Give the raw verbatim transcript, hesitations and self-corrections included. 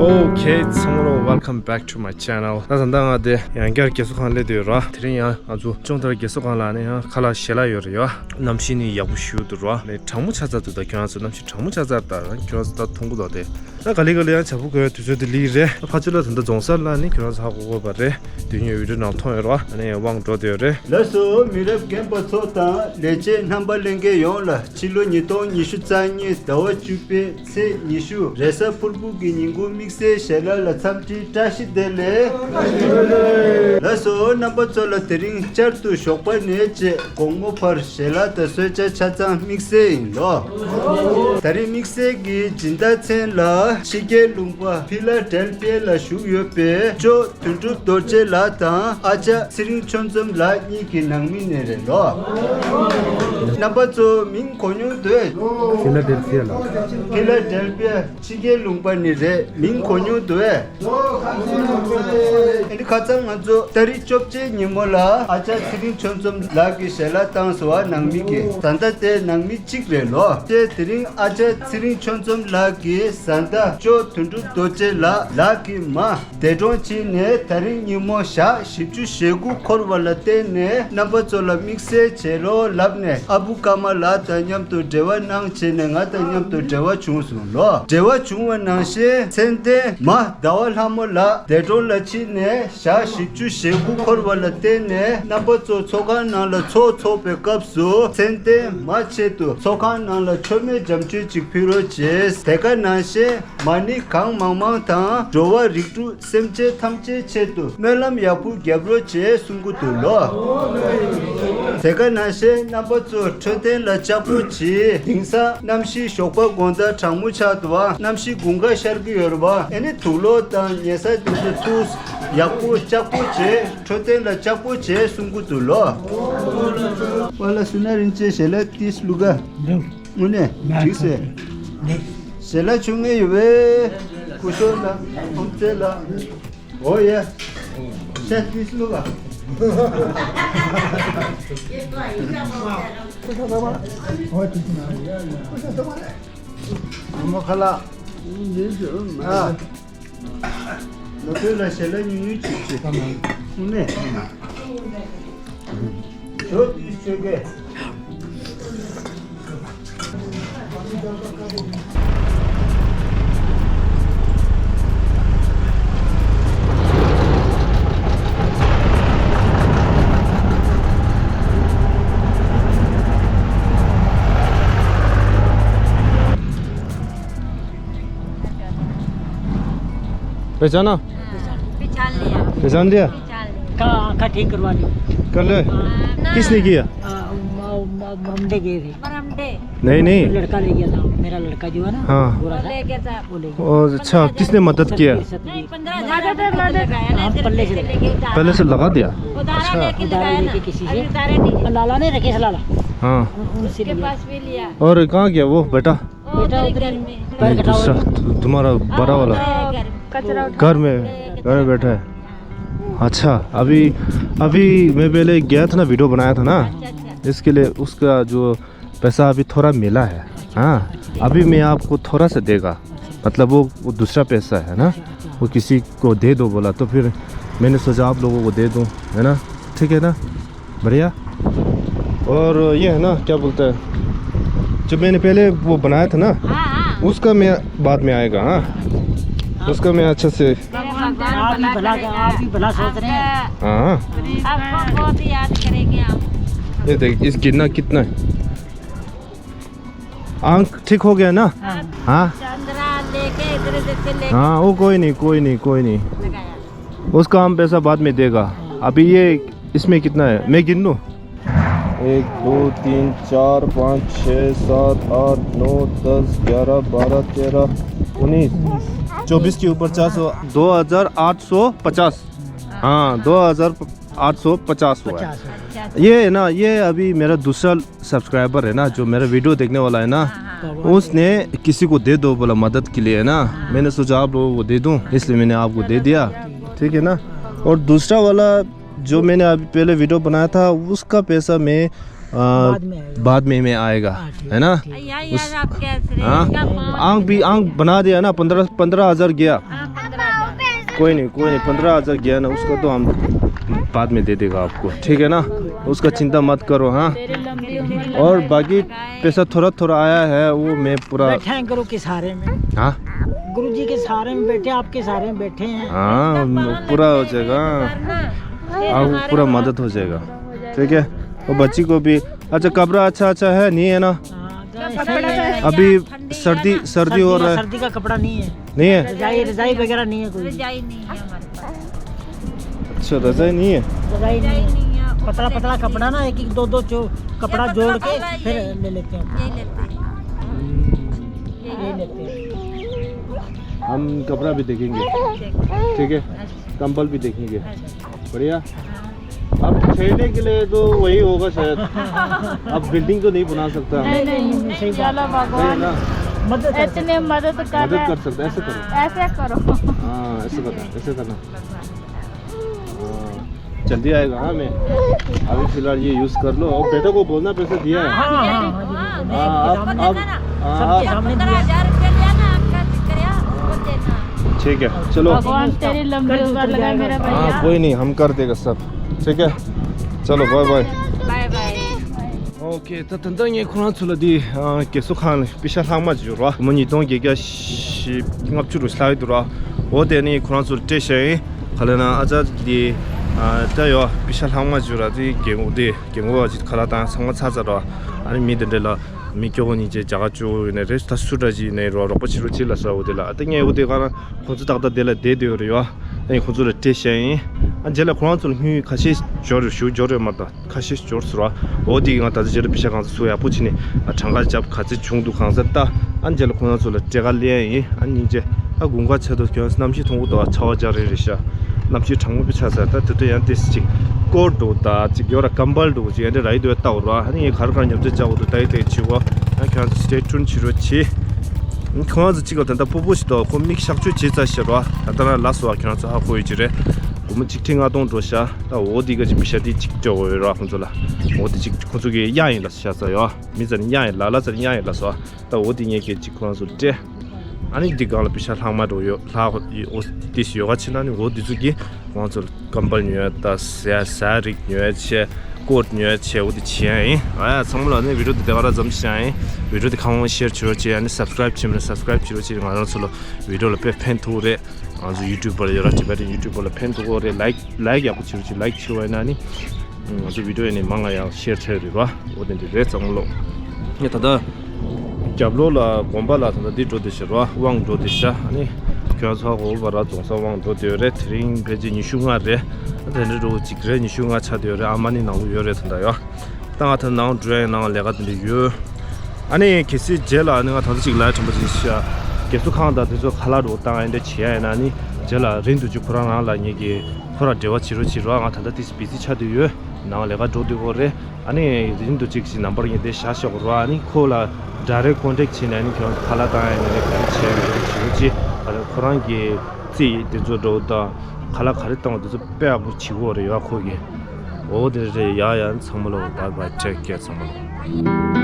Okay, ཚང་མ་ལོ། Welcome back to my channel. ད་ད་ལྟ་ང་དེ་ཡང་བསྐྱར་རྒས་གསོ་ཁང་སླེབས་བསྡད་ཡོད་ར། དེ་རིང་ཡང་ང་ཚོ་ཅོང་ཐར་རྒས་གསོ་ཁང་ལ་ནི་ཡང་ཁ་ལག་ཞལ་ལག་ཡོད་རེད་ཡ། གནམ་གཤིས་ནི་ཡག་པོ་ཞེ་པོ་འདུག་ར། ནི་གྲང་མོ་ཆགས་ཚར་འདུག་ད་ཁྱོད་རང་ཚོ་གནམ་གཤིས་གྲང་མོ་ཆགས་ཚར། ད་ཁྱོད་རང་ཚོ་ད་མཐོང་གི་འདུག་དེ། ད་ག་ལེ་ག་ལེ་ཡང་བྱ་སྤུ་གོ་ཡ་དུས་ཚོད་དེ་ལི་རེད། ཕ་ཆུ་ལ་ད་ལྟ་རྫོང་སར་ལ་ནི་ཁྱོད་རང་ཚོ་ཧ་གོ་གོ་བ་རེད། དུས་ཡུན་བི་ཌིའོ་ནང་མཐོང་ཡོད་ར། ནི་དབང་འགྲོ་བསྡད་ཡོད་རེད། ལགས་སོ། མི་རབས་རྒན་པ་ཚོ་དང་ལས་བྱེད་རྣམ་པ་ལྷན་རྒྱས་ཡོངས་ལ་ཕྱི་ལོ་ཉིས་སྟོང་ཉི་ཤུ་རྩ་གཉིས་ཟླ་བ་བཅུ་པའི་ཚེས་ཉི་ཤུ་རེས་གཟའ་ཕུར་བུ་གི་ཉིན་གུང་དམིགས་བསལ་ཞལ་ལག་ལ་འཚམས་འདྲི་བཀྲ་ཤིས་བདེ་ལེགས། ལགས་སོ། རྣམ་པ་ཚོ་ལ་དེ་རིང་བསྐྱར་དུ་ཞོགས་པ་ནས་བཅས་དགོང་མོ་བར་ཞལ་ལག་དང་གསོལ་ཇ་ཆ་ཚང་དམིགས་བསལ་ཡིན་ལོ། ད་རིང་དམིགས་བསལ་གྱི་སྦྱིན་བདག་མཚན་ལ་ཕྱི་རྒྱལ་ལུང་པ་ཕི་ལ་ཌེལ་ཕི་ཡ་ལ་བཞུགས་ཡོད་པའི་ཅོ་དོན་གྲུབ་རྡོ་རྗེ་ལགས་དང་ཨ་ཅག་ཚེ་རིང་ཆོས་འཛོམས་ལགས་གཉིས་ཀྱི་ནང་མི་ནས་རེད་ལོ། རྣམ་པ་ཚོ་མིང་གོ་མྱོང་འདུག་ཕི་ལ་ཌེལ་ཕི་ཡ་ལ། ཕི་ལ་ཌེལ་ཕི་ཡ་ཕྱི་རྒྱལ་ལུང་པ་ནས་རེད། མིང་གོ་མྱོང་འདུག་ཨེ། ཨ་ནི་ཁ་སང་ང་ཚོ་ཏ་རིག་བཅོ་བརྒྱད་ཉིན་མོ་ལ་ཨ་ཅག་ཚེ་རིང་ཆོས་འཛོམས་ལགས་ཀྱི་ཞལ་ལག་བཏང་སོང་བ། ནང་མི་གི་བཟའ་ཟླ་དེ་ནང་མི་གཅིག་རེད་ལོ། དེ་དེ་རིང་ཨ་ཅག་ཚེ་རིང་ཆོས་འཛོམས་ལགས་ཀྱི་བཟའ་ཟླ་ཅོ་དོན་གྲུབ་རྡོ་རྗེ་ལགས་ལགས་ཀྱི་མ་འདས་གྲོངས་ཕྱིན་ནས་ད་རིང་ཉིན་མོ་ཞག་བཞི་བཅུ་ཞེ་དགུ་འཁོར་བ་ལ་བརྟེན་ནས་རྣམ་པ་ཚོ་ལ་དམིགས་བསལ་བྱེད་རོགས་ལབ་ནས་ཨ་བུ་ཀརྨ་ལགས་དང་མཉམ་དུ་འབྲེལ་བ་གནང་བྱས་ནས་ང་དང་མཉམ་དུ་འབྲེལ་བ་བྱུང་སོང་ལོ། འབྲེལ་བ་བྱུང་བ་ནང་བཞིན་མཚན་ལྡན་མ་ཟླ་བ་ལྷ་མོ་ལགས་འདས་གྲོངས་ལ་ཕྱིན་ནས་ཞག་བཞི་བཅུ་ཞེ་དགུ་འཁོར་བ་ལ་བརྟེན་ནས་རྣམ་པ་ཚོ་ཚོགས་ཁང་ནང་ལ་ཚོགས་འཚོགས་པའི་སྐབས་སུ་མཚན་ལྡན་མ་ཆེད་དུ་ཚོགས་ཁང་ནང་ལ་མཆོད་མེ་འཇམ་མཆོད་ཅིག་ཕུལ་རོགས་བྱས། དེ་ག་ནང་བཞིན་མ་ཎི་གང་མང་མང་དང་འགྲོ་བ་རིགས་དྲུག་སེམས་ཅན་ཐམས་ཅད་ཆེད་དུ་སྨོན་ལམ་ཡག་པོ་རྒྱབ་རོགས་བྱས་གསུང་གི་འདུག་ལོ། དེ་ག་ནང་བཞིན་རྣམ་པ་ཚོ་འཕྲོད་བསྟེན་ལ་ལྕགས་པོ་བྱེད། དེང་སང་གནམ་གཤིས་ཞོགས་པ་དགོང་དག་གྲང་མོ་ཆགས་འདུག་བ། གནམ་གཤིས་དགུན་ཁ་ཤར་གྱི་ཡོད་རེད་བ། ཨ་ནི་དུག་ལོག་དང་ཉལ་ས་དེ་ཚོ་ཚུར་ཡག་པོ་ལྕགས་པོ་བྱེད། འཕྲོད་བསྟེན་ལ་ལྕགས་པོ་བྱེད་གསུང་གི་འདུག་ལོ། ཝ་ལ་སུ་ན་རིན་ཆེ་ཞལ་ལག་ཏིས་ལུ་ག་དངོས་གནས་འགྲིག་ཟེར། ཞལ་ལག་མཆོད་མཁན་ཡོད་པས། སྐུ་ཞབས་ལགས། ཁོང་ཚེ་ལགས། ཨོ་ཡེ། ཤ་ཏིས་ལུག་ཨ། ཨ་མ་ཁ་ལག་ཨ། ལོ་ཐོས་ལ་ཞལ་ལག་ཉུང་ཉུང་ཅིག་བྱེད། དངོས་གནས། ཞོ་དུས་ཆོས་སྐད། पहचाना? पहचान लिया। पहचान लिया? पहचान लिया। कहाँ आँखा ठीक करवानी? कल? हाँ। किसने किया? आ, म-, म-, मरमडे गए थे। मरमडे? नहीं, नहीं। लड़का ले गया था, मेरा लड़का जो है ना, हाँ। गोरा सा, वो ले गया था। वो ले गया। ओ, अच्छा, किसने मदद किया? सतबीर, सतबीर। नहीं, पंद्रह हजार रुपये लगाया ना, हम पल्ले से लगा। पहले से लगा दिया? उधारा अच्छा। लेके उधार लगाया लेके ना। किसी से। अभी उधारे नहीं। लाला ने, राकेश लाला। हाँ। उन-, उनसे उसके लिया। पास भी लिया। और कहाँ गया वो बेटा? बेटा उधर ही पैर ये कटा हुआ दूसरा, है। तु-, तुम्हारा बड़ा वाला। हाँ, घर में। कचरा उठा घर में, घर में बैठा है। अच्छा, अभी, अभी मैं पहले गया था ना, वीडियो बनाया था ना, अच्छा, अच्छा। इसके लिए उसका जो पैसा अभी थोड़ा मिला है। हाँ, अभी मैं आपको थोड़ा सा देगा, मतलब वो, वो दूसरा पैसा है ना, वो किसी को दे दो बोला, तो फिर मैंने सोचा आप लोगों को दे दूँ, है ना? ठीक है ना? बढ़िया। और ये है ना, क्या बोलते हैं, जो मैंने पहले वो बनाया था ना, हाँ, हाँ। उसका मैं बाद में आएगा, हाँ, उसका मैं अच्छे से। मेरे भगवान आप भी भला, आप भी भला सोच रहे हैं। हाँ। आपको बहुत याद करेंगे हम। ये देख, इस गिरना कितना है। आंख ठीक हो गया ना? हाँ। हाँ? चंद्रा लेके इधर, इधर से लेके हाँ, वो कोई नहीं, कोई नहीं, कोई नहीं। लगाया। उसका हम पैसा बाद में देगा। अभी ये, इसमें कितना है? मैं गिन लूँ। एक, दो, तीन, चार, पाँच, छः, सात, आठ, नौ, दस, ग्यारह, बारह, तेरह, उन्नीस। चौबीस के ऊपर चार सौ, दो हज़ार आठ सौ पचास। हाँ, दो हज़ार आठ सौ पचास हुआ है। पचास हुआ है। ये है ना, ये अभी मेरा दूसरा सब्सक्राइबर है ना, जो मेरा वीडियो देखने वाला है ना, हाँ, हाँ। उसने किसी को दे दो बोला मदद के लिए, है ना। हाँ। मैंने सोचा आप लोगों को दे दूं, इसलिए मैंने आपको दे दिया, ठीक है ना। और दूसरा वाला जो मैंने अभी पहले वीडियो बनाया था, उसका पैसा मैं, आ, बाद में आएगा। बाद में, में आएगा, हाँ, ठीक, है ना। ठीक। यार, यार, उस, आप कैसे हाँ? क्या माँ आंख भी, आंख बना दिया ना, पन्द्रह, पन्द्रह हज़ार गया। हाँ। कोई नहीं, कोई नहीं, पन्द्रह हज़ार गया ना, उसका तो हम बाद में दे देगा आपको, ठीक है ना? उसका चिंता मत करो, हाँ? और बाकी पैसा थोड़ा थोड़ा आया है, वो मैं पूरा बैठे हैं गुरु के सहारे में। हाँ? गुरु जी के सहारे में बैठे, आपके सहारे में बैठे हैं। हाँ, पूरा हो जाएगा। हाँ, वो पूरा मदद हो जाएगा। ठीक है? वो बच्ची को भी, अच्छा, कपड़ा अच्छा अच्छा है, नहीं है ना? हाँ, अभी सर्दी, सर्दी हो रहा है। सर्दी का कपड़ा नहीं है। नहीं है? रजाई, रजाई वगैरह नहीं है कोई। रजाई नहीं है हमारे पास। अच्छा, रजाई नहीं है? रजाई नहीं है। पतला पतला कपड़ा ना, एक एक दो दो जो कपड़ा जोड़ के फिर ले लेते हैं। ले लेते हैं। हम कपड़ा भी देखेंगे, ठीक है? कंबल भी देखेंगे। बढ़िया। अब ठहरने के लिए तो वही होगा शायद। अब बिल्डिंग तो नहीं बना सकता। नहीं, नहीं, नहीं, नहीं, ज्यादा भगवान है ना? मदद कर सकते हैं। मदद कर सकते हैं, ऐसे करो। ऐसे करो। हाँ, ऐसे करना, ऐसे करना। हाँ, जल्दी आएगा। हाँ, मैं अभी फिलहाल ये यूज़ कर लो और बेटा को बोलना पैसे दिया है। हाँ, हाँ, हाँ, हाँ, आप, आप, हाँ, आप, ठीक है, चलो। भगवान तेरी लंबी उम्र लगाए मेरा भैया। हाँ, कोई नहीं, हम कर देगा सब। ठीक है, चलो, bye bye. Bye bye. ཨོ་ཁེ། ད་ད་ལྟ་ངས་ཁོ་རང་ཚོ་ལ་འདི་ཨ་རྒས་གསོ་ཁང་ལ་པེ་ཤ་ལྷག་མ་ཅིག་ཡོད་ར། སྒོར་མོ་ཉིས་སྟོང་བརྒྱད་བརྒྱ་ལྔ་བཅུ་རུ་ལྷག་ཡོད་འདུག་ར། འོ་དེ་ནི་ཁོ་རང་ཚོར་སྤྲད་བཞག་ཡིན། ག་ལབ་ན་ཨ་ཅག་འདི་ཨ་ད་ཡོད་པེ་ཤ་ལྷག་མ་ཅིག་ཡོད་ར། དེ་རྒན་གོག་དེ་རྒན་གོག་ཅིག་ཁ་ལག་བཏང་ཚང་མ་ཚར་ཚར་ར། ཨ་ནི་མི་དེ་འདྲ་ལ་མི་སྐྱོ་བོ་གཉིས་ཅིག་རྒྱ་གར་སྐྱོ་བོ་ཡིན་ནའི་རེད། ད་སུ་འདྲ་ཅིག་ཡིན་ནའི་རོགས་རོགས་པ་བྱེད་རོགས་བྱེད་ལབ་ས། འོ་དེ་ལ་ཨ་ད་ངས་འོ་དེ་ག་རང་ཁོང་ཚོ་ཏག་ཏག་དེ་ལ་བསྡད་བསྡད་ཡོད་རེད་ཡོད། ཨ་ནི་ཁོང་ཚོ་ལ་སྤྲད་བཞག་ཡིན། ཨ་རྗེས་ལ་ཁོ་རང་ཚོ་ལ་དངུལ་ཁ་ཤས་འབྱོར་རེད། ཞུ་འབྱོར་རེད་མ་གཏོགས། ཁ་ཤས་ཤིག་འབྱོར་ཟེར་བ། འོ་དེ་གི་ང་ད་ལྟ་རྗེས་ལ་པེ་ཤ་གང་ཚ་ཚུགས་ཡག་པོ་བྱས་ནས་ཨ་གྲངས་ཀ་རྒྱབ་ག་ཚད་བྱུང་འདུག་གང་ཚ་ལྟ། ཨ་རྗེས་ལ་ཁོང་རྣམ་ཚོ་ལ་སྤྲད་ག་ལེན་ཡིན། ཨ་སྙིང་རྗེ། ཨ་དགུན་ཁ་ཆགས་འདུག་ཁྱོད་གནམ་གཤིས་མཐོང་གི་འདུག་ཨ་ཆར་པ་རྒྱག་རེ་རེད་ཤག་གནམ་གཤིས་གྲང་མོ་པོ་ཆགས་ཚར། ད་དེ་དུས་ཡང་ཏོག་ཙམ་ཅིག་ཀོཊ་འདྲ་བོ་དང་ཅིག་ཡོད་ར། ཀམ་བལ་འདྲ་བོ་ཅིག་ཡང་འདྲ་རག་གི་འདུག་ལྟ་འོ་ར། ཨ་ནི་ངས་ག་རེ་ག་རེ་ཉོ་ཚོང་རྒྱག་དགོས་འདུག་ལྟ་ཡི་ལྟ་ཡི་བྱེད་དགོས། ཨ་ཁྱོད་ཚོ་stay tuned་བྱེད་རོགས་གྱིས། ཁོང་ཚོ་གཅིག་ལ་ད་ལྟ་སྤོ་སྤོ་ཞིག་འདུག་ཁོ་མིག་གཤག་བཅོས་བྱས་ཚར་ཤག་ར། ད་ལྟ་རང་ལ་སོ་ཨ་ཁྱོད་ཚོ་ཧ་གོ་ཡོད་ཀྱི་རེད། སྒོར་མོ་གཅིག་ཁྲི་ལྔ་སྟོང་འགྲོ་ཤག་ད་འོ་དེ་ག་ཅིག་པེ་ཤ་དེ་གཅིག་སྤྲད་དགོས་ཡོད་ར་ཁོང་ཚོ་ལ། འོ་དེ་གཅིག་ཁོང་ཚོ་གི་གཡར་ཡིན་ལབ་ཤག་ས་ཡོད། མི་ཚོ་ནི་གཡར་ཡིན་ལ་ལ་ཚོ་ནི་གཡར་ཡིན་ལབ་སོ། ད་འོ་དེ་ངས་གི་གཅིག་ཁོ་རང་ཚོ་ལ་སྤྲད། ཨ་ནི་འདི་སྒང་ལ་པེ་ཤ་ལྷག་མ་འགྲོ་ཡོད་ལྷག་འོ་དེ་ཡོད་ག་ཕྱིན་ན་ནི་འོ་དེ་ཚོ་གི་ཁོ་རང་ཚོ་ལ་ཀམ་བལ་ཉོ་ཡ་ད་ཟས་ཟས་རིགས་ཉོ་ཡ་བྱས། ཀོཊ་ཉོ་ཡ་བྱས། འོ་དེ་བྱེད་ཡ་ཡིན། ཨ་ཡ་ཚང་མ་ལ་ནི་བི་ཌིའོ་དེ་དེ་ག་ར་ཙམ་ཞིག་བྱེད་ཡ་ཡིན། བི་ཌིའོ་དེ་ཁ་བོང་ཤེར་བྱེད་རོགས་བྱེད། ཨ་ནི་སབ་སི་ཀ་རེབ་བྱེད་མི་སབ་སི་ཀ་རེབ་བྱེད་རོགས་བྱེད། ང་རང་ཚོ་ལ་བི་ཌིའོ་ལ་དཔེ་ཕན་ཐོགས་རེད། ང་ཚོ་ཡུ་ཊུབ་པར་ཡོད་ར། ཊི་བེ་ཊན་ཡུ་ཊུབ་པར་ལ་ཕན་ཐོགས་རེད། ལའིཀ་ལའིཀ་ཡག་པོ་བྱེད་རོགས་བྱེད། ལའིཀ་བྱེད་བ་ཡིན་ན་ནི་ང་ཚོ་བི་ཌིའོ་ཡིན་ནི་མང་ང་ཡང་ཤེར་བྱས་རེད་ར། འོ་དེ་འདྲ་རེད་ཚང་མ་ལོ། ངས་ད་ལྟ་རྒྱབ་ལོགས་ལ་དགོན་པ་ལ་ད་ལྟ་འདི་འགྲོ་བསྡད་ཤག་ར། དབང་འགྲོ་བསྡད་ཤག་ཨ་ནི་ཁྱོད་ཚོ་ཧ་གོ་བ་ར། རྫོང་སར་དབང་འགྲོ་བསྡད་ཡོད་རེད། དེ་རིང་ཕལ་ཆེར་ཉི་ཤུ་ལྔ་རེད། དེ་འདྲ་འགྲོ་གཅིག་རེད། ཉི་ཤུ་ལྔ་ཆགས་བསྡད་ཡོད་རེད། ཨ་མ་ནི་ནང་ལོགས་ཡོད་རེད་ད་ལྟ་ཡ། ད་ང་ད་ནང་འགྲོ་ཡ་ཡིན། ནང་ལས་ཀ་དེ་འདྲ་ཡོད། ཨ་ནི་གལ་སྲིད་རྗེས་ལ་ཨ་ནི་ང་ད་ལྟ་ཅིག་ལ་དྲན་པ་ཅིག་ཤ་རྒས་གསོ་ཁང་དང་དེ་ཚོ་ཁ་ལག་འགྲོ་བཏང་ཨ་འདྲ་བྱེད་ཡ་ཡིན་ན་ཨ་ནི་རྗེས་ལ་རིང་དུ་ཅིག་ཁོ་རང་རང་ལ་ངེད་ཀྱི་ཁོ་ར་འབྲེལ་བ་བྱེད་རོགས་བྱེད་རོགས། ང་ད་ལྟ་ཏིས་བི་ཟི་ཆགས་བསྡད་ཡོད། ནང་ལས་ཀ་འགྲོ་སྡོད་ཀྱི་ཡོད་རེད། ཨ་ནི་རིང་དུ་ཅིག་ཅིག་ནམ་བར་ངེད་དེ་བཞག་ཤོག་རོགས། ཨ་ནི་ཁོ་ལ་ཌའི་རེག་ཊི་ཀོན་ཊེག་བྱས་ནས་ཨ་ནི་ཁྱོད་ཁ་ལག་བཏང་ཡ་ཡིན་ན་ག་རེ་བྱེད་ཡ་ཡིན་རོགས་བྱེད་རོགས་བྱེད། ཨ་ནི་ཁོ་རང་གི་རྩིས་དེ་ཚོ་འགྲོ་དང་ཁ་ལག་ག་རེ་བཏང་བ་དེ་ཚོ་དཔེ་ཡག་པོ་བྱེད་ཀྱི་ཡོད་རེད་ཡ་ཁོ་གིས། འོ་དེ་རེད་ཡ་ཡ། ཚང་མ་ལོ་བའི་བའི། ཊེག་ཀེར་ཚང་མ་ལོ།